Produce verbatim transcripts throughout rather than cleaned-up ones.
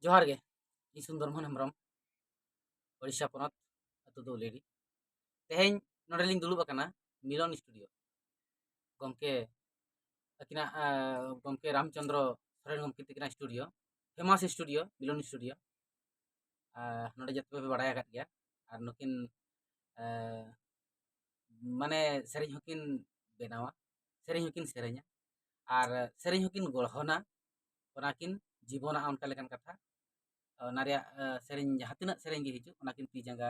ᱡᱚᱦᱟᱨ ᱜᱮ, ᱤᱧ ᱥᱩᱱᱫᱚᱨ ᱢᱳᱦᱚᱱ ᱦᱮᱢᱵᱨᱚᱢ, ᱳᱰᱤᱥᱟ ᱯᱚᱱᱚᱛ, ᱟᱹᱛᱩ ᱫᱚ ᱩᱞᱤᱰᱤ᱾ ᱛᱮᱦᱮᱧ ᱱᱚᱰᱮ ᱞᱤᱧ ᱫᱩᱲᱩᱵ ᱟᱠᱟᱱᱟ ᱢᱤᱞᱚᱱ ᱥᱴᱩᱰᱤᱭᱳ᱾ ᱜᱚᱢᱠᱮ ᱟᱹᱠᱤᱱᱟᱜ, ᱟᱸ, ᱜᱚᱢᱠᱮ ᱨᱟᱢᱪᱚᱸᱫᱽᱨᱚ ᱥᱚᱨᱮᱱ ᱜᱚᱢᱠᱮ ᱛᱟᱹᱠᱤᱱᱟᱜ ᱥᱴᱩᱰᱤᱭᱳ, ᱯᱷᱮᱢᱟᱥ ᱥᱴᱩᱰᱤᱭᱳ, ᱢᱤᱞᱚᱱ ᱥᱴᱩᱰᱤᱭᱳ᱾ ᱟᱸ, ᱱᱚᱰᱮ ᱡᱚᱛᱚ ᱯᱮ ᱵᱟᱲᱟᱭ ᱟᱠᱟᱫ ᱜᱮᱭᱟ᱾ ᱟᱨ ᱱᱩᱠᱤᱱ, ᱟᱸ, ᱢᱟᱱᱮ ᱥᱮᱨᱮᱧ ᱦᱚᱸᱠᱤᱱ ᱵᱮᱱᱟᱣᱟ, ᱥᱮᱨᱮᱧ ᱦᱚᱸᱠᱤᱱ ᱥᱮᱨᱮᱧᱟ, ᱟᱨ ᱥᱮᱨᱮᱧ ᱦᱚᱸᱠᱤᱱ ᱜᱚᱲᱦᱚᱱᱟ, ᱚᱱᱟᱠᱤᱱ ᱡᱤᱵᱚᱱᱟᱜ ᱚᱱᱠᱟ ᱞᱮᱠᱟᱱ ᱠᱟᱛᱷᱟ᱾ ᱚᱱᱟ ᱨᱮᱭᱟᱜ, ᱟᱸ, ᱥᱮᱨᱮᱧ ᱡᱟᱦᱟᱸ ᱛᱤᱱᱟᱹᱜ ᱥᱮᱨᱮᱧ ᱜᱮ ᱦᱤᱡᱩᱜ, ᱚᱱᱟᱠᱤᱱ ᱛᱤ ᱡᱟᱸᱜᱟ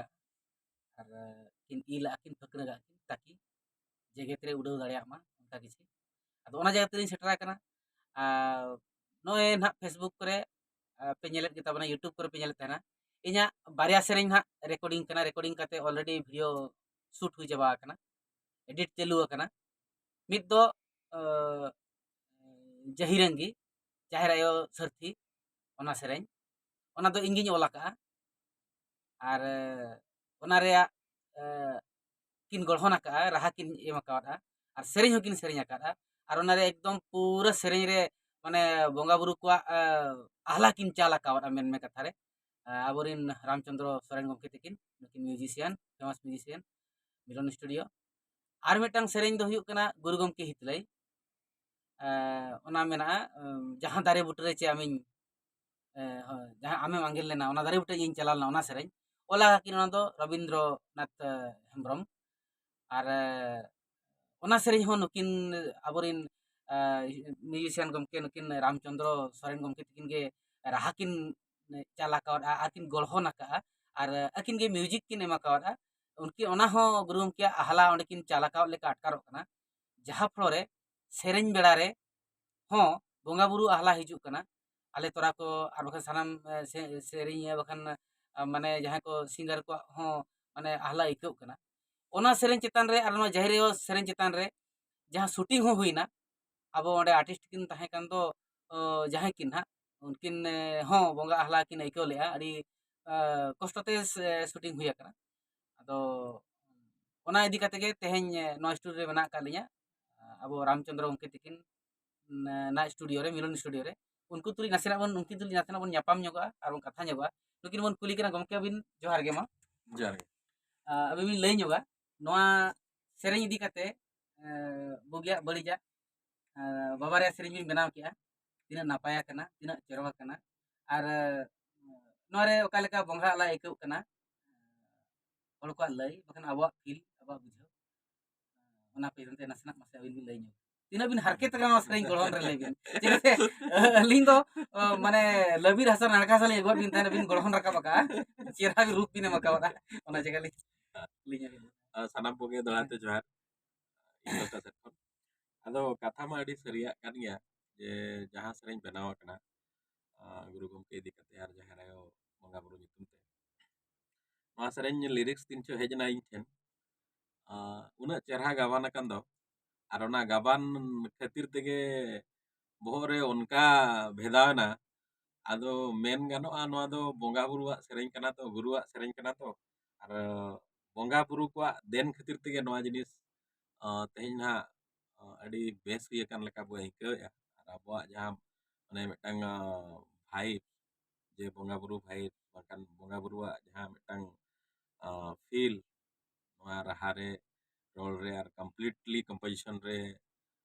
ᱟᱨ, ᱟᱸ, ᱠᱤᱱ ᱤᱞ ᱟᱜᱼᱟ, ᱠᱤᱱ ᱯᱷᱟᱹᱠᱱᱟᱹᱜ ᱟᱜᱼᱟ ᱠᱤᱱ, ᱛᱟᱠᱤ ᱡᱮᱜᱮᱛ ᱨᱮ ᱩᱰᱟᱹᱣ ᱫᱟᱲᱮᱭᱟᱜ ᱢᱟ, ᱚᱱᱠᱟ ᱠᱤᱪᱷᱩ᱾ ᱟᱫᱚ ᱚᱱᱟ ᱡᱟᱭᱜᱟ ᱛᱮᱞᱤᱧ ᱥᱮᱴᱮᱨ ᱟᱠᱟᱱᱟ᱾ ᱟᱨ ᱱᱚᱜᱼᱚᱭ ᱱᱟᱦᱟᱜ Facebook ᱠᱚᱨᱮ, ᱟᱸ, ᱯᱮ ᱧᱮᱞᱮᱫ ᱜᱮ ᱛᱟᱵᱚᱱᱟ, YouTube ᱠᱚᱨᱮ ᱯᱮ ᱧᱮᱞᱮᱫ ᱛᱟᱦᱮᱱᱟ, ᱤᱧᱟᱹᱜ ᱵᱟᱨᱭᱟ ᱥᱮᱨᱮᱧ ᱱᱟᱦᱟᱜ recording ᱠᱟᱱᱟ, recording ᱠᱟᱛᱮ already video shoot ᱦᱩᱭ ᱪᱟᱵᱟ ᱟᱠᱟᱱᱟ, edit ᱪᱟᱹᱞᱩ ᱟᱠᱟᱱᱟ᱾ ᱢᱤᱫ ᱫᱚ, ᱟᱸ, ᱡᱟᱹᱦᱤᱨᱟᱹᱝᱜᱤ, ᱡᱟᱦᱮᱨ ᱟᱭᱳ ᱥᱟᱹᱨᱛᱷᱤ, ᱚᱱᱟ ᱥᱮᱨᱮᱧ, ᱚᱱᱟ ᱫᱚ ᱤᱧ ᱜᱤᱧ ᱚᱞ ᱟᱠᱟᱫᱼᱟ᱾ ᱟᱨ, ᱟᱸ, ᱚᱱᱟ ᱨᱮᱭᱟᱜ, ᱟᱸ, ᱠᱤᱱ ᱜᱚᱲᱦᱚᱱ ᱟᱠᱟᱫᱼᱟ, ᱨᱟᱦᱟ ᱠᱤᱱ ᱮᱢ ᱟᱠᱟᱫᱼᱟ, ᱟᱨ ᱥᱮᱨᱮᱧ ᱦᱚᱸᱠᱤᱱ ᱥᱮᱨᱮᱧ ᱟᱠᱟᱫᱼᱟ᱾ ᱟᱨ ᱚᱱᱟ ᱨᱮ ᱮᱠᱫᱚᱢ ᱯᱩᱨᱟᱹ ᱥᱮᱨᱮᱧ ᱨᱮ, ᱢᱟᱱᱮ, ᱵᱚᱸᱜᱟ ᱵᱩᱨᱩ ᱠᱚᱣᱟᱜ, ᱟᱸ, ᱟᱦᱞᱟ ᱠᱤᱱ ᱪᱟᱞ ᱟᱠᱟᱫᱼᱟ, ᱢᱮᱱ ᱢᱮ ᱠᱟᱛᱷᱟ ᱨᱮ᱾ ᱟᱸ, ᱟᱵᱚᱨᱮᱱ ᱨᱟᱢᱪᱚᱸᱫᱽᱨᱚ ᱥᱚᱨᱮᱱ ᱜᱚᱢᱠᱮ ᱛᱟᱹᱠᱤᱱ, ᱱᱩᱠᱤᱱ musician, famous musician, ᱢᱤᱞᱚᱱ ᱥᱴᱩᱰᱤᱭᱳ᱾ ᱟᱨ ᱢᱤᱫᱴᱟᱝ ᱥᱮᱨᱮᱧ ᱫᱚ ᱦᱩᱭᱩᱜ ᱠᱟᱱᱟ ᱜᱩᱨᱩ ᱜᱚᱢᱠᱮ ᱦᱤᱛᱞᱟᱹᱭ᱾ ᱟᱸ, ᱚᱱᱟ ᱢᱮᱱᱟᱜᱼᱟ, ᱟᱸ, ᱡᱟᱦᱟᱸ ᱫᱟᱨᱮ ᱵᱩᱴᱟᱹ ᱨᱮ ᱪᱮ ᱟᱢᱤᱧ, ᱟᱸ, ᱦᱳᱭ, ᱡᱟᱦᱟᱸ ᱟᱢᱮᱢ ᱟᱸᱜᱮᱱ ᱞᱮᱱᱟ, ᱚᱱᱟ ᱫᱟᱨᱮ ᱵᱩᱴᱟᱹ ᱤᱧ ᱪᱟᱞᱟᱣ ᱞᱮᱱᱟ, ᱚᱱᱟ ᱥᱮᱨᱮᱧ᱾ ᱚᱞ ᱟᱠᱟᱫ ᱠᱤᱱ ᱚᱱᱟ ᱫᱚ ᱨᱚᱵᱤᱱᱫᱨᱚᱱᱟᱛᱷ, ᱟᱸ, ᱦᱮᱢᱵᱨᱚᱢ᱾ ᱟᱨ, ᱟᱸ, ᱚᱱᱟ ᱥᱮᱨᱮᱧ ᱦᱚᱸ ᱱᱩᱠᱤᱱ ᱟᱵᱚᱨᱮᱱ, ᱟᱸ, musician ᱜᱚᱢᱠᱮ ᱱᱩᱠᱤᱱ ᱨᱟᱢᱪᱚᱸᱫᱽᱨᱚ ᱥᱚᱨᱮᱱ ᱜᱚᱢᱠᱮ ᱛᱟᱹᱠᱤᱱ ᱜᱮ ᱨᱟᱦᱟ ᱠᱤᱱ ᱪᱟᱞ ᱟᱠᱟᱣᱟᱫᱼᱟ ᱟᱨ ᱠᱤᱱ ᱜᱚᱲᱦᱚᱱ ᱟᱠᱟᱫᱼᱟ ᱟᱨ ᱟᱹᱠᱤᱱ ᱜᱮ music ᱠᱤᱱ ᱮᱢ ᱟᱠᱟᱣᱟᱫᱼᱟ᱾ ᱩᱱᱠᱤᱱ ᱚᱱᱟ ᱦᱚᱸ ᱜᱩᱨᱩ ᱜᱚᱢᱠᱮᱭᱟᱜ ᱟᱦᱞᱟ ᱚᱸᱰᱮ ᱠᱤᱱ ᱪᱟᱞ ᱟᱠᱟᱣᱟᱫ ᱞᱮᱠᱟ ᱟᱴᱠᱟᱨᱚᱜ ᱠᱟᱱᱟ, ᱡᱟᱦᱟᱸ ᱯᱷᱞᱳ ᱨᱮ ᱥᱮᱨᱮᱧ ᱵᱮᱲᱟ ᱨᱮ ᱦᱚᱸ ᱵᱚᱸᱜᱟ ᱵᱩᱨᱩ ᱟᱦᱞᱟ ᱦᱤᱡᱩᱜ ᱠᱟᱱᱟ᱾ ᱟᱞᱮ ᱛᱚᱨᱟ ᱠᱚ ᱟᱨ ᱵᱟᱠᱷᱟᱱ ᱥᱟᱱᱟᱢ, ᱮ, ᱥᱮ-, ᱥᱮᱨᱮᱧᱤᱭᱟᱹ ᱵᱟᱠᱷᱟᱱ, ᱟ, ᱢᱟᱱᱮ ᱡᱟᱦᱟᱸᱭ ᱠᱚ singer ᱠᱚᱣᱟᱜ ᱦᱚᱸ ᱢᱟᱱᱮ ᱟᱦᱞᱟ ᱟᱹᱭᱠᱟᱹᱜ ᱠᱟᱱᱟ᱾ ᱚᱱᱟ ᱥᱮᱨᱮᱧ ᱪᱮᱛᱟᱱ ᱨᱮ ᱟᱨ ᱱᱚᱣᱟ ᱡᱟᱦᱮᱨ ᱟᱭᱳ ᱥᱮᱨᱮᱧ ᱪᱮᱛᱟᱱ ᱨᱮ ᱡᱟᱦᱟᱸ shooting ᱦᱚᱸ ᱦᱩᱭᱱᱟ, ᱟᱵᱚ ᱚᱸᱰᱮ artist ᱠᱤᱱ ᱛᱟᱦᱮᱸ ᱠᱟᱱ ᱫᱚ, ᱚ, ᱡᱟᱦᱟᱸᱭ ᱠᱤᱱ ᱦᱟᱸᱜ, ᱩᱱᱠᱤᱱ, ᱮ, ᱦᱚᱸ ᱵᱚᱸᱜᱟ ᱟᱦᱞᱟ ᱠᱤᱱ ᱟᱹᱭᱠᱟᱹᱣ ᱞᱮᱜᱼᱟ᱾ ᱟᱹᱰᱤ, ᱟ, ᱠᱚᱥᱴᱚ ᱛᱮ ᱥᱮ-, shooting ᱦᱩᱭ ᱟᱠᱟᱱᱟ᱾ ᱟᱫᱚ ᱚᱱᱟ ᱤᱫᱤ ᱠᱟᱛᱮ ᱜᱮ ᱛᱮᱦᱮᱧ, ᱮ, ᱱᱚᱣᱟ studio ᱨᱮ ᱢᱮᱱᱟᱜ ᱟᱠᱟᱫ ᱞᱤᱧᱟ, ᱟᱵᱚ ᱨᱟᱢᱪᱚᱸᱫᱽᱨᱚ ᱜᱚᱢᱠᱮ ᱛᱤᱠᱤᱱ, ᱱᱟ-, ᱱᱟᱜ studio ᱨᱮ, ᱢᱤᱞᱚᱱ studio ᱨᱮ᱾ ᱩᱱᱠᱩ ᱛᱩᱞᱩᱡ ᱱᱟᱥᱮᱱᱟᱜ ᱵᱚᱱ ᱩᱱᱠᱤᱱ ᱛᱩᱞᱩᱡ ᱱᱟᱥᱮᱱᱟᱜ ᱵᱚᱱ ᱧᱟᱯᱟᱢ ᱧᱚᱜᱚᱜᱼᱟ ᱟᱨ ᱵᱚᱱ ᱠᱟᱛᱷᱟ ᱧᱚᱜᱚᱜᱼᱟ᱾ ᱱᱩᱠᱤᱱ ᱵᱚᱱ ᱠᱩᱞᱤ ᱠᱤᱱᱟ, ᱜᱚᱢᱠᱮ ᱟᱹᱵᱤᱱ ᱡᱚᱦᱟᱨ ᱜᱮ ᱢᱟ᱾ ᱡᱚᱦᱟᱨ ᱜᱮ᱾ ᱟᱹᱵᱤᱱ ᱵᱤᱱ ᱞᱟᱹᱭ ᱧᱚᱜᱟ ᱱᱚᱣᱟ ᱥᱮᱨᱮᱧ ᱤᱫᱤ ᱠᱟᱛᱮ, ᱵᱩᱜᱤᱭᱟᱜ ᱵᱟᱹᱲᱤᱡᱟᱜ, ᱵᱟᱵᱟ ᱨᱮᱭᱟᱜ ᱥᱮᱨᱮᱧ ᱵᱤᱱ ᱵᱮᱱᱟᱣ ᱠᱮᱜᱼᱟ, ᱛᱤᱱᱟᱹᱜ ᱱᱟᱯᱟᱭ ᱟᱠᱟᱱᱟ, ᱛᱤᱱᱟᱹᱜ ᱪᱚᱨᱚᱠ ᱟᱠᱟᱱᱟ, ᱟᱨ ᱱᱚᱣᱟ ᱨᱮ ᱚᱠᱟ ᱞᱮᱠᱟ ᱵᱚᱸᱜᱟ ᱟᱞᱟ ᱟᱹᱭᱠᱟᱹᱜ ᱠᱟᱱᱟ, ᱦᱚᱲ ᱠᱚᱣᱟᱜ ᱞᱟᱹᱭ ᱵᱟᱠᱷᱟᱱ ᱟᱵᱚᱣᱟᱜ ᱯᱷᱤᱞ, ᱟᱵᱚᱣᱟᱜ ᱵᱩᱡᱷᱟᱹᱣ, ᱚᱱᱟ ᱯᱤᱪᱷᱚᱱ ᱛᱮ ᱱᱟᱥᱮᱱᱟᱜ ᱢᱟᱥᱮ ᱟᱹᱵᱤᱱ ᱵᱤᱱ ᱞᱟᱹᱭ ᱧᱚᱜ᱾ ᱛᱤᱱᱟᱹᱜ ᱵᱤᱱ ᱦᱟᱨᱠᱮᱛ ᱟᱠᱟᱱᱟ ᱱᱚᱣᱟ ᱥᱮᱨᱮᱧ ᱜᱚᱲᱦᱚᱱ ᱨᱮ, ᱞᱟᱹᱭ ᱵᱤᱱ᱾ ᱪᱮᱫᱟᱜ ᱥᱮ ᱟᱹᱞᱤᱧ ᱫᱚ ᱢᱟᱱᱮ ᱞᱟᱹᱵᱤᱫ ᱦᱟᱥᱟ ᱱᱟᱲᱠᱟ ᱦᱟᱥᱟ ᱞᱤᱧ ᱟᱹᱜᱩᱣᱟᱫ ᱵᱤᱱ ᱛᱟᱦᱮᱱᱟ, ᱵᱤᱱ ᱜᱚᱲᱦᱚᱱ ᱨᱟᱠᱟᱵ ᱟᱠᱟᱫᱼᱟ, ᱪᱮᱦᱨᱟ ᱵᱤᱱ ᱨᱩᱯ ᱵᱤᱱ ᱮᱢ ᱟᱠᱟᱫᱟ, ᱚᱱᱟ ᱡᱟᱭᱜᱟ ᱞᱤᱧ ᱞᱟᱹᱭ ᱧᱚᱜ ᱮᱫᱟ᱾ ᱥᱟᱱᱟᱢ ᱠᱚᱜᱮ ᱫᱚᱦᱲᱟ ᱛᱮ ᱡᱚᱦᱟᱨ ᱤᱧ ᱯᱟᱦᱴᱟ ᱥᱮᱫ ᱠᱷᱚᱱ᱾ ᱟᱫᱚ ᱠᱟᱛᱷᱟ ᱢᱟ ᱟᱹᱰᱤ ᱥᱟᱹᱨᱤᱭᱟᱜ ᱠᱟᱱ ᱜᱮᱭᱟ ᱡᱮ ᱡᱟᱦᱟᱸ ᱥᱮᱨᱮᱧ ᱵᱮᱱᱟᱣ ᱟᱠᱟᱱᱟ ᱜᱩᱨᱩ ᱜᱚᱢᱠᱮ ᱤᱫᱤ ᱠᱟᱛᱮ ᱟᱨ ᱡᱟᱦᱮᱨ ᱟᱭᱳ ᱵᱚᱸᱜᱟ ᱵᱩᱨᱩ ᱧᱩᱛᱩᱢ ᱛᱮ, ᱱᱚᱣᱟ ᱥᱮᱨᱮᱧ ᱞᱤᱨᱤᱠᱥ ᱛᱤᱱ ᱪᱚ ᱦᱮᱡ ᱮᱱᱟ ᱤᱧ ᱴᱷᱮᱱ, ᱩᱱᱟᱹᱜ ᱪᱮᱦᱨᱟ ᱜᱟᱵᱟᱱ ᱟᱠᱟᱱ ᱫᱚ, ᱟᱨ ᱚᱱᱟ ᱜᱟᱵᱟᱱ ᱠᱷᱟᱹᱛᱤᱨ ᱛᱮᱜᱮ ᱵᱚᱦᱚᱜ ᱨᱮ ᱚᱱᱠᱟ ᱵᱷᱮᱫᱟᱣ ᱮᱱᱟ᱾ ᱟᱫᱚ ᱢᱮᱱ ᱜᱟᱱᱚᱜᱼᱟ, ᱱᱚᱣᱟ ᱫᱚ ᱵᱚᱸᱜᱟ ᱵᱩᱨᱩᱣᱟᱜ ᱥᱮᱨᱮᱧ ᱠᱟᱱᱟ ᱛᱚ, ᱜᱩᱨᱩᱣᱟᱜ ᱥᱮᱨᱮᱧ ᱠᱟᱱᱟ ᱛᱚ, ᱟᱨ ᱵᱚᱸᱜᱟ ᱵᱩᱨᱩ ᱠᱚᱣᱟᱜ ᱫᱮᱱ ᱠᱷᱟᱹᱛᱤᱨ ᱛᱮᱜᱮ ᱱᱚᱣᱟ ᱡᱤᱱᱤᱥ ᱛᱮᱦᱮᱧ ᱱᱟᱦᱟᱜ ᱟᱹᱰᱤ ᱵᱮᱥ ᱦᱩᱭ ᱟᱠᱟᱱ ᱞᱮᱠᱟ ᱵᱚ ᱟᱹᱭᱠᱟᱹᱣᱮᱫᱼᱟ᱾ ᱟᱨ ᱟᱵᱚᱣᱟᱜ ᱡᱟᱦᱟᱸ ᱢᱟᱱᱮ ᱢᱤᱫᱴᱟᱝ ᱵᱷᱟᱭᱤᱵᱽ, ᱡᱮ ᱵᱚᱸᱜᱟ ᱵᱩᱨᱩ ᱵᱷᱟᱭᱤᱵᱽ, ᱵᱟᱝᱠᱷᱟᱱ ᱵᱚᱸᱜᱟ ᱵᱩᱨᱩᱣᱟᱜ ᱡᱟᱦᱟᱸ ᱢᱤᱫᱴᱟᱝ ᱯᱷᱤᱞ ᱱᱚᱣᱟ ᱨᱟᱦᱟ ᱨᱮ, ᱨᱚᱲ ᱨᱮ ᱟᱨ ᱠᱚᱢᱯᱞᱤᱴᱞᱤ ᱠᱚᱢᱯᱳᱡᱤᱥᱚᱱ ᱨᱮ,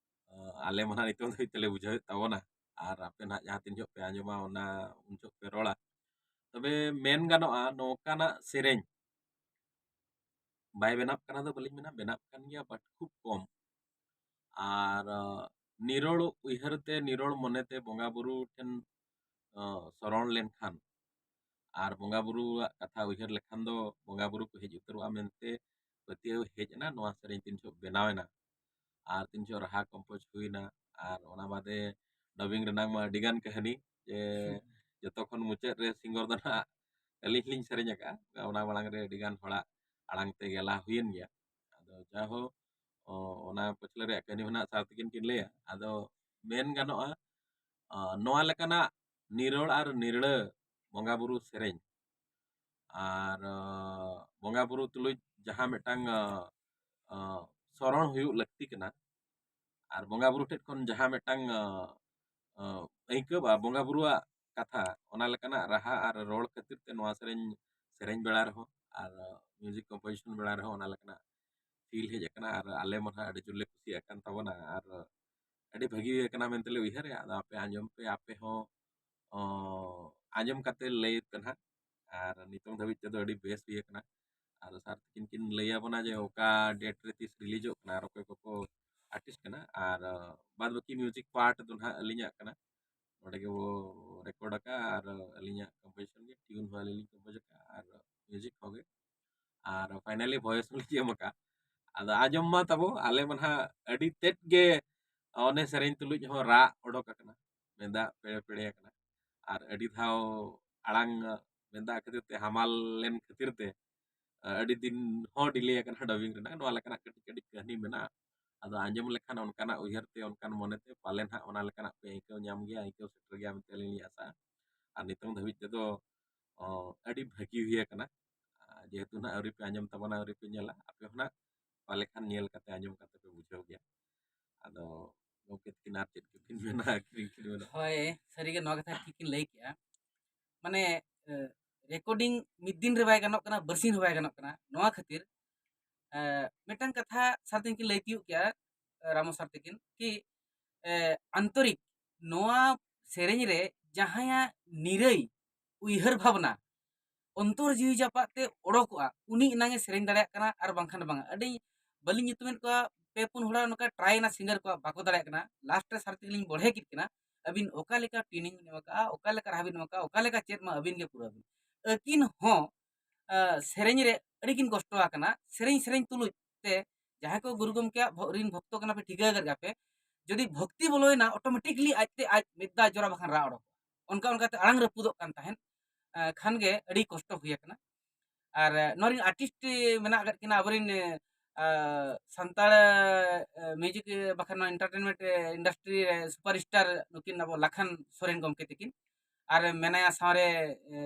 ᱟᱞᱮ ᱢᱟ ᱱᱟᱦᱟᱜ ᱱᱤᱛᱚᱜ ᱫᱷᱟᱹᱵᱤᱡ ᱛᱮᱞᱮ ᱵᱩᱡᱷᱟᱹᱣᱮᱫ ᱛᱟᱵᱚᱱᱟ, ᱟᱨ ᱟᱯᱮ ᱱᱟᱦᱟᱜ ᱡᱟᱦᱟᱸ ᱛᱤᱱ ᱡᱚᱦᱚᱜ ᱯᱮ ᱟᱸᱡᱚᱢᱟ ᱚᱱᱟ ᱩᱱ ᱡᱚᱦᱚᱜ ᱯᱮ ᱨᱚᱲᱟ᱾ ᱛᱚᱵᱮ ᱢᱮᱱ ᱜᱟᱱᱚᱜᱼᱟ, ᱱᱚᱝᱠᱟᱱᱟᱜ ᱥᱮᱨᱮᱧ ᱵᱟᱭ ᱵᱮᱱᱟᱜ ᱠᱟᱱᱟ ᱫᱚ ᱵᱟᱹᱞᱤᱧ ᱢᱮᱱᱟ, ᱵᱮᱱᱟᱜ ᱠᱟᱱ ᱜᱮᱭᱟ, but ᱠᱷᱩᱵ ᱠᱚᱢ᱾ ᱟᱨ ᱱᱤᱨᱚᱲ ᱩᱭᱦᱟᱹᱨ ᱛᱮ, ᱱᱤᱨᱚᱲ ᱢᱚᱱᱮᱛᱮ ᱵᱚᱸᱜᱟ ᱵᱩᱨᱩ ᱴᱷᱮᱱ ᱥᱚᱨᱚᱬ ᱞᱮᱱᱠᱷᱟᱱ ᱟᱨ ᱵᱚᱸᱜᱟ ᱵᱩᱨᱩᱣᱟᱜ ᱠᱟᱛᱷᱟ ᱩᱭᱦᱟᱹᱨ ᱞᱮᱠᱷᱟᱱ ᱫᱚ ᱵᱚᱸᱜᱟ ᱵᱩᱨᱩ ᱠᱚ ᱦᱮᱡ ᱩᱛᱟᱹᱨᱚᱜᱼᱟ ᱢᱮᱱᱛᱮ ᱯᱟᱹᱛᱭᱟᱹᱣ ᱦᱮᱡ ᱮᱱᱟ᱾ ᱱᱚᱣᱟ ᱥᱮᱨᱮᱧ ᱛᱤᱱ ᱡᱚᱦᱚᱜ ᱵᱮᱱᱟᱣ ᱮᱱᱟ ᱟᱨ ᱛᱤᱱ ᱡᱚᱦᱚᱜ ᱨᱟᱦᱟ ᱠᱚᱢᱯᱳᱡᱽ ᱦᱩᱭᱱᱟ, ᱟᱨ ᱚᱱᱟ ᱵᱟᱫᱮ ᱰᱟᱵᱤᱝ ᱨᱮᱱᱟᱜ ᱢᱟ ᱟᱹᱰᱤᱜᱟᱱ ᱠᱟᱹᱦᱱᱤ, ᱡᱮ ᱡᱚᱛᱚ ᱠᱷᱚᱱ ᱢᱩᱪᱟᱹᱫ ᱨᱮ ᱥᱤᱝᱜᱚᱨ ᱫᱚ ᱱᱟᱦᱟᱜ ᱟᱹᱞᱤᱧ ᱞᱤᱧ ᱥᱮᱨᱮᱧ ᱟᱠᱟᱫᱼᱟ᱾ ᱚᱱᱟ ᱢᱟᱲᱟᱝ ᱨᱮ ᱟᱹᱰᱤᱜᱟᱱ ᱦᱚᱲᱟᱜ ᱟᱲᱟᱝ ᱛᱮ ᱜᱮᱞᱟ ᱦᱩᱭᱮᱱ ᱜᱮᱭᱟ᱾ ᱟᱫᱚ ᱡᱟᱭᱦᱳᱠ, ᱚᱱᱟ ᱯᱟᱹᱪᱷᱞᱟᱹ ᱨᱮᱭᱟᱜ ᱠᱟᱹᱦᱱᱤ ᱦᱚᱸ ᱱᱟᱦᱟᱜ ᱥᱟᱨ ᱛᱮᱠᱤᱱ ᱠᱤᱱ ᱞᱟᱹᱭᱟ᱾ ᱟᱫᱚ ᱢᱮᱱ ᱜᱟᱱᱚᱜᱼᱟ, ᱱᱚᱣᱟ ᱞᱮᱠᱟᱱᱟᱜ ᱱᱤᱨᱚᱲ ᱟᱨ ᱱᱤᱨᱲᱟᱹ ᱵᱚᱸᱜᱟ ᱵᱩᱨᱩ ᱥᱮᱨᱮᱧ ᱟᱨ ᱵᱚᱸᱜᱟ ᱵᱩᱨᱩ ᱛᱩᱞᱩᱡ ᱡᱟᱦᱟᱸ ᱢᱤᱫᱴᱟᱝ ᱥᱚᱨᱚᱬ ᱦᱩᱭᱩᱜ ᱞᱟᱹᱠᱛᱤ ᱠᱟᱱᱟ, ᱟᱨ ᱵᱚᱸᱜᱟ ᱵᱩᱨᱩ ᱴᱷᱮᱱ ᱠᱷᱚᱱ ᱡᱟᱦᱟᱸ ᱢᱤᱫᱴᱟᱝ ᱟᱹᱭᱠᱟᱹᱣᱟ ᱵᱚᱸᱜᱟ ᱵᱩᱨᱩᱣᱟᱜ ᱠᱟᱛᱷᱟ, ᱚᱱᱟ ᱞᱮᱠᱟᱱᱟᱜ ᱨᱟᱦᱟ ᱟᱨ ᱨᱚᱲ ᱠᱷᱟᱹᱛᱤᱨ ᱛᱮ ᱱᱚᱣᱟ ᱥᱮᱨᱮᱧ, ᱥᱮᱨᱮᱧ ᱵᱮᱲᱟ ᱨᱮᱦᱚᱸ ᱟᱨ music composition ᱵᱮᱲᱟ ᱨᱮᱦᱚᱸ ᱚᱱᱟ ᱞᱮᱠᱟᱱᱟᱜ feel ᱦᱮᱡ ᱟᱠᱟᱱᱟ᱾ ᱟᱨ ᱟᱞᱮ ᱢᱟ ᱱᱟᱦᱟᱜ ᱟᱹᱰᱤ ᱡᱳᱨ ᱞᱮ ᱠᱩᱥᱤᱭᱟᱜ ᱠᱟᱱ ᱛᱟᱵᱚᱱᱟ ᱟᱨ ᱟᱹᱰᱤ ᱵᱷᱟᱹᱜᱤ ᱟᱠᱟᱱᱟ ᱢᱮᱱᱛᱮ ᱞᱮ ᱩᱭᱦᱟᱹᱨᱮᱜᱼᱟ᱾ ᱟᱫᱚ ᱟᱯᱮ ᱟᱸᱡᱚᱢ ᱯᱮ, ᱟᱯᱮ ᱦᱚᱸ, ᱚ, ᱟᱸᱡᱚᱢ ᱠᱟᱛᱮ ᱞᱟᱹᱭ ᱯᱮ ᱱᱟᱦᱟᱜ᱾ ᱟᱨ ᱱᱤᱛᱚᱝ ᱫᱷᱟᱹᱵᱤᱡ ᱛᱮᱫᱚ ᱟᱹᱰᱤ ᱵᱮᱥ ᱦᱩᱭ ᱟᱠᱟᱱᱟ᱾ ᱟᱨ ᱥᱟᱨ ᱛᱟᱹᱠᱤᱱ ᱠᱤᱱ ᱞᱟᱹᱭ ᱟᱵᱚᱱᱟ ᱡᱮ ᱚᱠᱟ date ᱨᱮ ᱛᱤᱥ releaseᱚᱜ ᱠᱟᱱᱟ ᱟᱨ ᱚᱠᱚᱭ ᱠᱚᱠᱚ artist ᱠᱟᱱᱟ᱾ ᱟᱨ, ᱚ, ᱵᱟᱫ ᱵᱟᱹᱠᱤ music part ᱫᱚ ᱱᱟᱦᱟᱜ ᱟᱹᱞᱤᱧᱟᱜ ᱠᱟᱱᱟ᱾ ᱱᱚᱰᱮ ᱜᱮᱵᱚ record ᱟᱠᱟᱫᱼᱟ ᱟᱨ ᱟᱹᱞᱤᱧᱟᱜ composition ᱜᱮ, tune ᱦᱚᱸ ᱟᱹᱞᱤᱧ ᱞᱤᱧ compose ᱟᱠᱟᱫᱼᱟ ᱟᱨ music ᱦᱚᱸ ᱜᱮ, ᱟᱨ finally voice ᱦᱚᱸ ᱞᱤᱧ ᱮᱢ ᱟᱠᱟᱫᱼᱟ᱾ ᱟᱫᱚ ᱟᱸᱡᱚᱢ ᱢᱟ ᱛᱟᱵᱚ, ᱟᱞᱮ ᱢᱟ ᱱᱟᱦᱟᱜ ᱟᱹᱰᱤ ᱛᱮᱫ ᱜᱮ ᱚᱱᱮ ᱥᱮᱨᱮᱧ ᱛᱩᱞᱩᱡ ᱦᱚᱸ ᱨᱟᱜ ᱚᱰᱚᱠ ᱟᱠᱟᱱᱟ, ᱢᱮᱱᱫᱟᱜ ᱯᱮᱲᱮ ᱯᱮᱲᱮ ᱟᱠᱟᱱᱟ, ᱟᱨ ᱟᱹᱰᱤ ᱫᱷᱟᱣ ᱟᱲᱟᱝ ᱢᱮᱱᱫᱟᱜ ᱠᱷᱟᱹᱛᱤᱨ ᱛᱮ, ᱦᱟᱢᱟᱞ ᱞᱮᱱ ᱠᱷᱟᱹᱛᱤᱨ ᱛᱮ, ᱟᱹᱰᱤ ᱫᱤᱱ ᱦᱚᱸ delay ᱟᱠᱟᱱᱟ dubbing ᱨᱮᱱᱟᱜ᱾ ᱱᱚᱣᱟ ᱞᱮᱠᱟᱱᱟᱜ ᱠᱟᱹᱴᱤᱡ ᱠᱟᱹᱴᱤᱡ ᱠᱟᱹᱦᱱᱤ ᱢᱮᱱᱟᱜᱼᱟ᱾ ᱟᱫᱚ ᱟᱸᱡᱚᱢ ᱞᱮᱠᱷᱟᱱ ᱚᱱᱠᱟᱱᱟᱜ ᱩᱭᱦᱟᱹᱨ ᱛᱮ, ᱚᱱᱠᱟᱱ ᱢᱚᱱᱮ ᱛᱮ ᱯᱟᱞᱮ ᱱᱟᱦᱟᱜ ᱚᱱᱟ ᱞᱮᱠᱟᱱᱟᱜ ᱯᱮ ᱟᱹᱭᱠᱟᱹᱣ ᱧᱟᱢ ᱜᱮᱭᱟ, ᱟᱹᱭᱠᱟᱹᱣ ᱥᱮᱴᱮᱨ ᱜᱮᱭᱟ ᱢᱮᱱᱛᱮ ᱟᱹᱞᱤᱧ ᱞᱤᱧ ᱟᱥᱟᱜᱼᱟ᱾ ᱟᱨ ᱱᱤᱛᱚᱝ ᱫᱷᱟᱹᱵᱤᱡ ᱛᱮᱫᱚ, ᱚ, ᱟᱹᱰᱤ ᱵᱷᱟᱹᱜᱤ ᱦᱩᱭ ᱟᱠᱟᱱᱟ᱾ ᱟᱨ ᱡᱮᱦᱮᱛᱩ ᱱᱟᱦᱟᱜ ᱟᱹᱣᱨᱤ ᱯᱮ ᱟᱸᱡᱚᱢ ᱛᱟᱵᱚᱱᱟ, ᱟᱹᱣᱨᱤ ᱯᱮ ᱧᱮᱞᱟ, ᱟᱯᱮ ᱦᱚᱸ ᱱᱟᱦᱟᱜ ᱯᱟᱞᱮ ᱠᱷᱟᱱ ᱧᱮᱞ ᱠᱟᱛᱮ, ᱟᱸᱡᱚᱢ ᱠᱟᱛᱮ ᱯᱮ ᱵᱩᱡᱷᱟᱹᱣ ᱜᱮᱭᱟ᱾ ᱟᱫᱚ ᱜᱚᱢᱠᱮ ᱛᱟᱹᱠᱤᱱ ᱟᱨ ᱪᱮᱫ ᱠᱚᱠᱤᱱ ᱢᱮᱱᱟ, ᱟᱹᱠᱷᱨᱤᱧ ᱠᱤᱱ ᱢᱮᱱᱟ᱾ ᱦᱳᱭ, ᱥᱟᱹᱨᱤᱜᱮ ᱱᱚᱣᱟ ᱠᱟᱛᱷᱟ ᱴᱷᱤᱠ ᱠᱤᱱ ᱞᱟᱹᱭ ᱠᱮᱜᱼᱟ᱾ ᱢᱟᱱᱮ, ᱮ, recording ᱢᱤᱫ ᱫᱤᱱ ᱨᱮ ᱵᱟᱭ ᱜᱟᱱᱚᱜ ᱠᱟᱱᱟ, ᱵᱟᱨᱥᱤᱧ ᱦᱚᱸ ᱵᱟᱭ ᱜᱟᱱᱚᱜ ᱠᱟᱱᱟ᱾ ᱱᱚᱣᱟ ᱠᱷᱟᱹᱛᱤᱨ, ᱮ, ᱢᱤᱫᱴᱟᱝ ᱠᱟᱛᱷᱟ ᱥᱟᱨ ᱛᱟᱹᱠᱤᱱ ᱠᱤᱱ ᱞᱟᱹᱭ ᱛᱤᱭᱳᱜ ᱠᱮᱜᱼᱟ, ᱮ, ᱨᱟᱢᱚ ᱥᱟᱨ ᱛᱟᱹᱠᱤᱱ, ᱠᱤ, ᱮ, ᱟᱱᱛᱚᱨᱤᱠ, ᱱᱚᱣᱟ ᱥᱮᱨᱮᱧ ᱨᱮ ᱡᱟᱦᱟᱸᱭᱟᱜ ᱱᱤᱨᱟᱹᱭ ᱩᱭᱦᱟᱹᱨ ᱵᱷᱟᱵᱽᱱᱟ ᱚᱱᱛᱚᱨ ᱡᱤᱣᱤ ᱡᱟᱯᱟᱜ ᱛᱮ ᱚᱰᱚᱠᱚᱜᱼᱟ, ᱩᱱᱤ ᱮᱱᱟᱝ ᱮ ᱥᱮᱨᱮᱧ ᱫᱟᱲᱮᱭᱟᱜ ᱠᱟᱱᱟ, ᱟᱨ ᱵᱟᱝᱠᱷᱟᱱ ᱵᱟᱝᱟ᱾ ᱟᱹᱰᱤ ᱵᱟᱹᱞᱤᱧ ᱧᱩᱛᱩᱢᱮᱫ ᱠᱚᱣᱟ, ᱯᱮ ᱯᱩᱱ ᱦᱚᱲ ᱱᱚᱝᱠᱟ try ᱮᱱᱟ singer ᱠᱚᱣᱟᱜ, ᱵᱟᱠᱚ ᱫᱟᱲᱮᱭᱟᱜ ᱠᱟᱱᱟ᱾ Last ᱨᱮ ᱥᱟᱨ ᱛᱮᱜᱮᱞᱤᱧ ᱵᱚᱲᱦᱮ ᱠᱮᱫ ᱠᱤᱱᱟ, ᱟᱹᱵᱤᱱ ᱚᱠᱟ ᱞᱮᱠᱟ tuning ᱵᱤᱱ ᱮᱢ ᱟᱠᱟᱫᱼᱟ, ᱚᱠᱟ ᱞᱮᱠᱟ ᱨᱟᱦᱟ ᱵᱤᱱ ᱮᱢ ᱟᱠᱟᱫᱼᱟ, ᱚᱠᱟ ᱞᱮᱠᱟ ᱪᱮᱫ ᱢᱟ ᱟᱹᱵᱤᱱ ᱜᱮ ᱯᱩᱨᱟᱹ ᱵᱤᱱ᱾ ᱟᱹᱠᱤᱱ ᱦᱚᱸ, ᱟ, ᱥᱮᱨᱮᱧ ᱨᱮ ᱟᱹᱰᱤ ᱠᱤᱱ ᱠᱚᱥᱴᱚ ᱟᱠᱟᱱᱟ᱾ ᱥᱮᱨᱮᱧ ᱥᱮᱨᱮᱧ ᱛᱩᱞᱩᱡ ᱛᱮ ᱡᱟᱦᱟᱸᱭ ᱠᱚ ᱜᱩᱨᱩ ᱜᱚᱢᱠᱮᱭᱟᱜ ᱵᱷᱚ-, ᱨᱤᱱ ᱵᱷᱚᱠᱛᱚ ᱠᱟᱱᱟ ᱯᱮ, ᱴᱷᱤᱠᱟᱹ ᱟᱠᱟᱫ ᱜᱮᱭᱟ ᱯᱮ, ᱡᱩᱫᱤ ᱵᱷᱚᱠᱛᱤ ᱵᱚᱞᱚᱭᱮᱱᱟ, automatically ᱟᱡᱛᱮ ᱟᱡ ᱢᱤᱫ ᱫᱷᱟᱣ ᱡᱚᱨᱟ ᱵᱟᱠᱷᱟᱱ ᱨᱟᱜ ᱚᱰᱚᱠᱚᱜᱼᱟ᱾ ᱚᱱᱠᱟ ᱚᱱᱠᱟᱛᱮ ᱟᱲᱟᱝ ᱨᱟᱹᱯᱩᱫᱚᱜ ᱠᱟᱱ ᱛᱟᱦᱮᱸᱫ, ᱟ, ᱠᱷᱟᱱ ᱜᱮ ᱟᱹᱰᱤ ᱠᱚᱥᱴᱚ ᱦᱩᱭ ᱟᱠᱟᱱᱟ᱾ ᱟᱨ, ᱟ, ᱱᱚᱣᱟ ᱨᱤᱱ artist ᱢᱮᱱᱟᱜ ᱟᱠᱟᱫ ᱠᱤᱱᱟ ᱟᱵᱚᱨᱤᱱ, ᱟ, ᱥᱟᱱᱛᱟᱲ, ᱟ, music ᱵᱟᱠᱷᱟᱱ ᱱᱚᱣᱟ entertainment industry ᱨᱮ superstar ᱱᱩᱠᱤᱱ ᱟᱵᱚ ᱞᱟᱠᱷᱟᱱ ᱥᱚᱨᱮᱱ ᱜᱚᱢᱠᱮ ᱛᱟᱹᱠᱤᱱ᱾ ᱟᱨ ᱢᱮᱱᱟᱭᱟ ᱥᱟᱶᱨᱮ, ᱮ,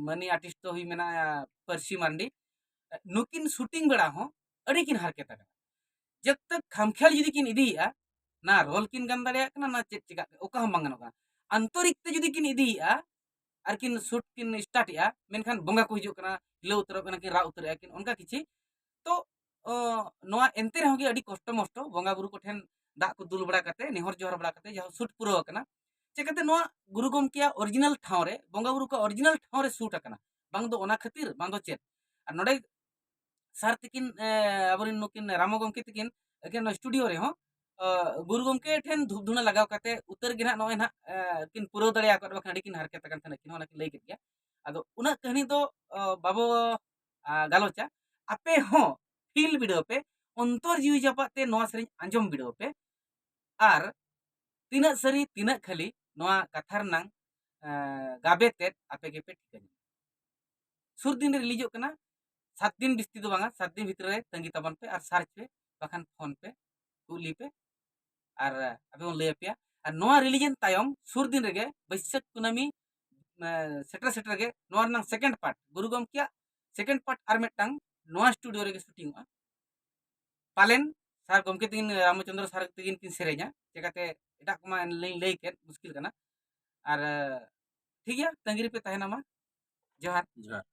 ᱢᱟᱹᱱᱤ artist ᱫᱚ ᱦᱩᱭ ᱢᱮᱱᱟᱭᱟ ᱯᱟᱹᱨᱥᱤ ᱢᱟᱨᱰᱤ᱾ ᱱᱩᱠᱤᱱ shooting ᱵᱮᱲᱟ ᱦᱚᱸ ᱟᱹᱰᱤ ᱠᱤᱱ ᱦᱟᱨᱠᱮᱛ ᱟᱠᱟᱱᱟ᱾ ᱡᱟᱵ ᱛᱟᱠ ᱠᱷᱟᱢᱠᱷᱮᱭᱟᱞ ᱡᱩᱫᱤ ᱠᱤᱱ ᱤᱫᱤᱭᱮᱫᱼᱟ, ᱱᱟ ᱨᱳᱞ ᱠᱤᱱ ᱜᱟᱱ ᱫᱟᱲᱮᱭᱟᱜ ᱠᱟᱱᱟ, ᱱᱟ ᱪᱮᱫ ᱪᱤᱠᱟᱹᱜ ᱠᱟᱱᱟ, ᱚᱠᱟ ᱦᱚᱸ ᱵᱟᱝ ᱜᱟᱱᱚᱜ ᱠᱟᱱᱟ᱾ ᱟᱱᱛᱚᱨᱤᱠ ᱛᱮ ᱡᱩᱫᱤ ᱠᱤᱱ ᱤᱫᱤᱭᱮᱫᱼᱟ ᱟᱨ ᱠᱤᱱ ᱥᱩᱴ ᱠᱤᱱ ᱥᱴᱟᱨᱴ ᱮᱫᱼᱟ, ᱢᱮᱱᱠᱷᱟᱱ ᱵᱚᱸᱜᱟ ᱠᱚ ᱦᱤᱡᱩᱜ ᱠᱟᱱᱟ, ᱦᱤᱞᱟᱹᱣ ᱩᱛᱟᱹᱨᱚᱜ ᱠᱟᱱᱟ ᱠᱤᱱ, ᱨᱟᱜ ᱩᱛᱟᱹᱨᱮᱜᱼᱟ ᱠᱤᱱ, ᱚᱱᱠᱟ ᱠᱤᱪᱷᱤ᱾ ᱛᱚ ᱚ, ᱱᱚᱣᱟ ᱮᱱᱛᱮ ᱨᱮᱦᱚᱸ ᱜᱮ ᱟᱹᱰᱤ ᱠᱚᱥᱴᱚ ᱢᱚᱥᱴᱚ ᱵᱚᱸᱜᱟ ᱵᱩᱨᱩ ᱠᱚᱴᱷᱮᱱ ᱫᱟᱜ ᱠᱚ ᱫᱩᱞ ᱵᱟᱲᱟ ᱠᱟᱛᱮ, ᱱᱮᱦᱚᱨ ᱡᱚᱦᱟᱨ ᱵᱟᱲᱟ ᱠᱟᱛᱮ ᱡᱟᱦᱟᱸ ᱥᱩᱴ ᱯᱩᱨᱟᱹᱣ ᱟᱠᱟᱱᱟ᱾ ᱪᱤᱠᱟᱹᱛᱮ ᱱᱚᱣᱟ ᱜᱩᱨᱩ ᱜᱚᱢᱠᱮᱭᱟᱜ ᱚᱨᱤᱡᱤᱱᱟᱞ ᱴᱷᱟᱶ ᱨᱮ, ᱵᱚᱸᱜᱟ ᱵᱩᱨᱩ ᱠᱚᱣᱟᱜ ᱚᱨᱤᱡᱤᱱᱟᱞ ᱴᱷᱟᱶ ᱨᱮ ᱥᱩᱴ ᱟᱠᱟᱱᱟ? ᱵᱟᱝ ᱫᱚ ᱚᱱᱟ ᱠᱷᱟᱹᱛᱤᱨ, ᱵᱟᱝ ᱫᱚ ᱪᱮᱫ? ᱟᱨ ᱱᱚᱰᱮ ᱥᱟᱨ ᱛᱤᱠᱤᱱ, ᱮ, ᱟᱵᱚᱨᱮᱱ ᱱᱩᱠᱤᱱ ᱨᱟᱢᱚ ᱜᱚᱢᱠᱮ ᱛᱤᱠᱤᱱ ᱮᱠᱮᱱ ᱱᱚᱣᱟ ᱥᱴᱩᱰᱤᱭᱳ ᱨᱮᱦᱚᱸ, ᱟ, ᱜᱩᱨᱩ ᱜᱚᱢᱠᱮ ᱴᱷᱮᱱ ᱫᱷᱩᱯ ᱫᱷᱩᱱᱟᱹ ᱞᱟᱜᱟᱣ ᱠᱟᱛᱮ ᱩᱛᱟᱹᱨ ᱜᱮ ᱱᱟᱦᱟᱜ ᱱᱚᱜᱼᱚᱭ ᱱᱟᱦᱟᱜ, ᱮ, ᱠᱤᱱ ᱯᱩᱨᱟᱹᱣ ᱫᱟᱲᱮᱭᱟᱠᱚᱣᱟ, ᱵᱟᱠᱷᱟᱱ ᱟᱹᱰᱤ ᱠᱤᱱ ᱦᱟᱨᱠᱮᱛ ᱟᱠᱟᱱ ᱛᱟᱦᱮᱱᱟ, ᱠᱤᱱ ᱦᱚᱸ ᱚᱱᱟ ᱠᱤᱱ ᱞᱟᱹᱭ ᱠᱮᱫ ᱜᱮᱭᱟ᱾ ᱟᱫᱚ ᱩᱱᱟᱹᱜ ᱠᱟᱹᱦᱱᱤ ᱫᱚ, ᱟ, ᱵᱟᱵᱚ, ᱟ, ᱜᱟᱞᱚᱪᱟ᱾ ᱟᱯᱮ ᱦᱚᱸ ᱯᱷᱤᱞ ᱵᱤᱰᱟᱹᱣ ᱯᱮ, ᱚᱱᱛᱚᱨ ᱡᱤᱣᱤ ᱡᱟᱯᱟᱜ ᱛᱮ ᱱᱚᱣᱟ ᱥᱮᱨᱮᱧ ᱟᱸᱡᱚᱢ ᱵᱤᱰᱟᱹᱣ ᱯᱮ, ᱟᱨ ᱛᱤᱱᱟᱹᱜ ᱥᱟᱹᱨᱤ ᱛᱤᱱᱟᱹᱜ ᱠᱷᱟᱹᱞᱤ ᱱᱚᱣᱟ ᱠᱟᱛᱷᱟ ᱨᱮᱱᱟᱝ, ᱟ, ᱜᱟᱵᱮ ᱛᱮᱫ ᱟᱯᱮ ᱜᱮᱯᱮ ᱴᱷᱤᱠᱟᱹ ᱧᱟᱢᱟ᱾ ᱥᱩᱨ ᱫᱤᱱ ᱨᱮ ᱨᱤᱞᱤᱡᱚᱜ ᱠᱟᱱᱟ, ᱥᱟᱛ ᱫᱤᱱ ᱵᱤᱥᱛᱤ ᱫᱚ ᱵᱟᱝᱟ, ᱥᱟᱛ ᱫᱤᱱ ᱵᱷᱤᱛᱨᱤ ᱨᱮ ᱛᱟᱺᱜᱤ ᱛᱟᱵᱚᱱ ᱯᱮ ᱟᱨ ᱥᱟᱨᱪ ᱯᱮ, ᱵᱟᱠᱷᱟᱱ ᱯᱷᱳᱱ ᱯᱮ, ᱠᱩᱞᱤ ᱯᱮ, ᱟᱨ ᱟᱯᱮ ᱵᱚᱱ ᱞᱟᱹᱭ ᱟᱯᱮᱭᱟ᱾ ᱟᱨ ᱱᱚᱣᱟ ᱨᱤᱞᱤᱡᱮᱱ ᱛᱟᱭᱚᱢ ᱥᱩᱨ ᱫᱤᱱ ᱨᱮᱜᱮ ᱵᱟᱹᱭᱥᱟᱹᱠᱷ ᱠᱩᱱᱟᱹᱢᱤ, ᱮ, ᱥᱮᱴᱮᱨ ᱥᱮᱴᱮᱨ ᱜᱮ ᱱᱚᱣᱟ ᱨᱮᱱᱟᱝ ᱥᱮᱠᱮᱱᱰ ᱯᱟᱨᱴ, ᱜᱩᱨᱩ ᱜᱚᱢᱠᱮᱭᱟᱜ ᱥᱮᱠᱮᱱᱰ ᱯᱟᱨᱴ ᱟᱨ ᱢᱤᱫᱴᱟᱝ ᱱᱚᱣᱟ ᱥᱴᱩᱰᱤᱭᱳ ᱨᱮᱜᱮ ᱥᱩᱴᱤᱝᱚᱜᱼᱟ᱾ ᱯᱟᱞᱮᱱ ᱥᱟᱨ ᱜᱚᱢᱠᱮ ᱛᱤᱠᱤᱱ, ᱨᱟᱢᱪᱚᱸᱫᱽᱨᱚ ᱥᱟᱨ ᱛᱤᱠᱤᱱ ᱠᱤᱱ ᱥᱮᱨᱮᱧᱟ, ᱪᱮᱠᱟᱛᱮ ᱮᱴᱟᱜ ᱠᱚᱢᱟ ᱞᱤᱧ ᱞᱟᱹᱭ ᱠᱮᱫ, ᱢᱩᱥᱠᱤᱞ ᱠᱟᱱᱟ᱾ ᱟᱨ, ᱮ, ᱴᱷᱤᱠ ᱜᱮᱭᱟ, ᱛᱟᱺᱜᱤ ᱨᱮᱯᱮ ᱛᱟᱦᱮᱱᱟ ᱢᱟ᱾ ᱡᱚᱦᱟᱨ᱾ ᱡᱚᱦᱟᱨ᱾